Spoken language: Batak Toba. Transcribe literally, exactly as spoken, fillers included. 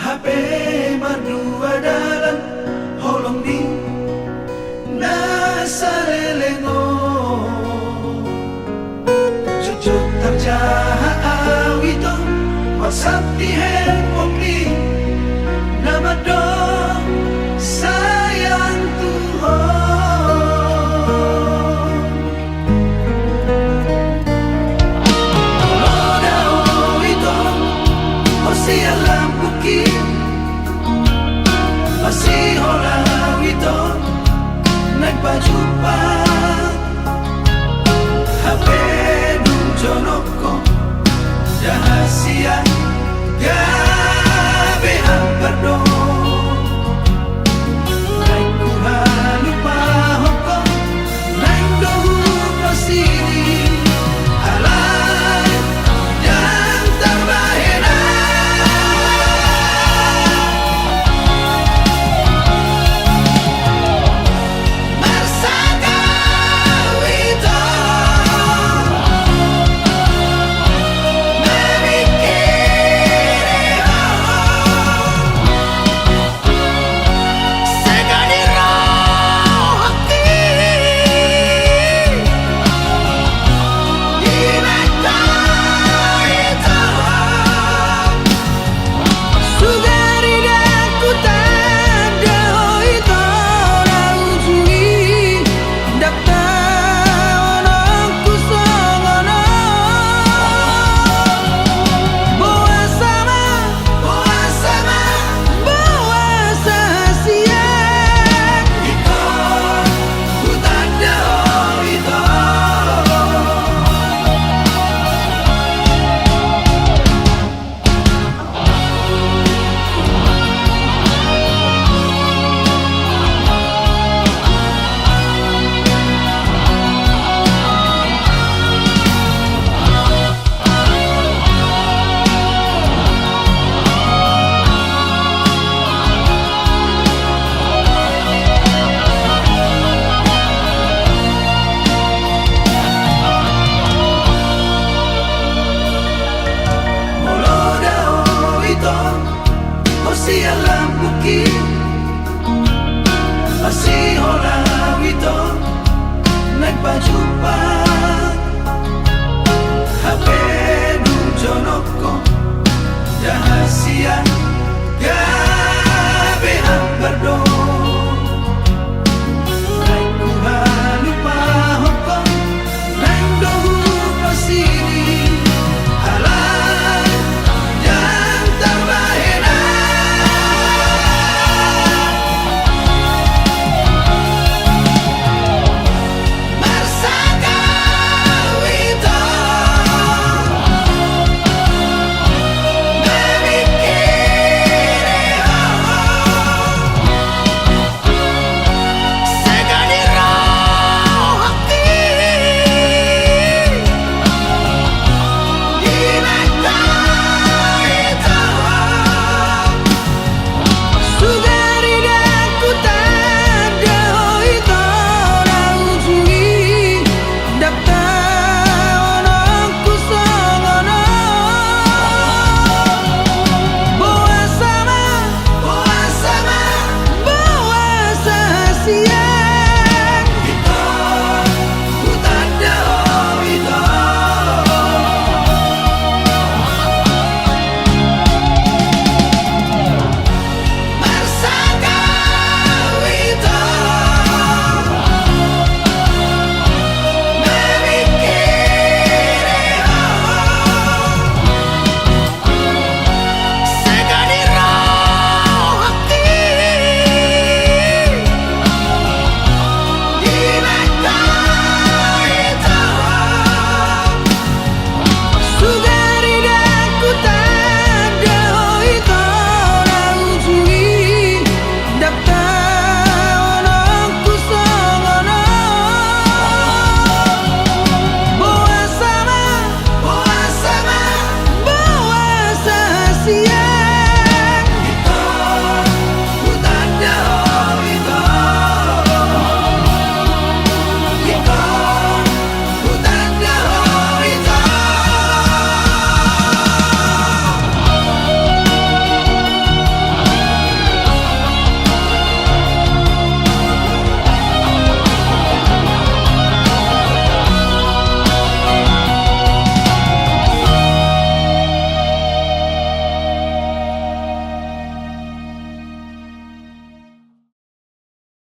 Hape mardua dalan holong ni na saleleng on. Jotjot tarjaha au ito, marsanti hepong ni na mandok sayang tu ho. Molo dao ito, ho sian lambungki, masihola au ito, naeng pajumpa. Hape dung jonok ho, jaha sian gabe hampar do. Naeng huhalupahon ho, naeng do hupasiding, alai ndang tarbahen. Marsangkap ito, mamingkiri ho. Sega di rohangki, di mata ito. Sugari ndang hutanda ho ito, na uju i ndang taononku songon on. Boasa ma, boasa ma, boasa sian ingkon hutanda ho ito. Molo dao ito, ho sian lambungki, masihola au ito, naeng pajumpa. Hape dung jonok ho, jaha sian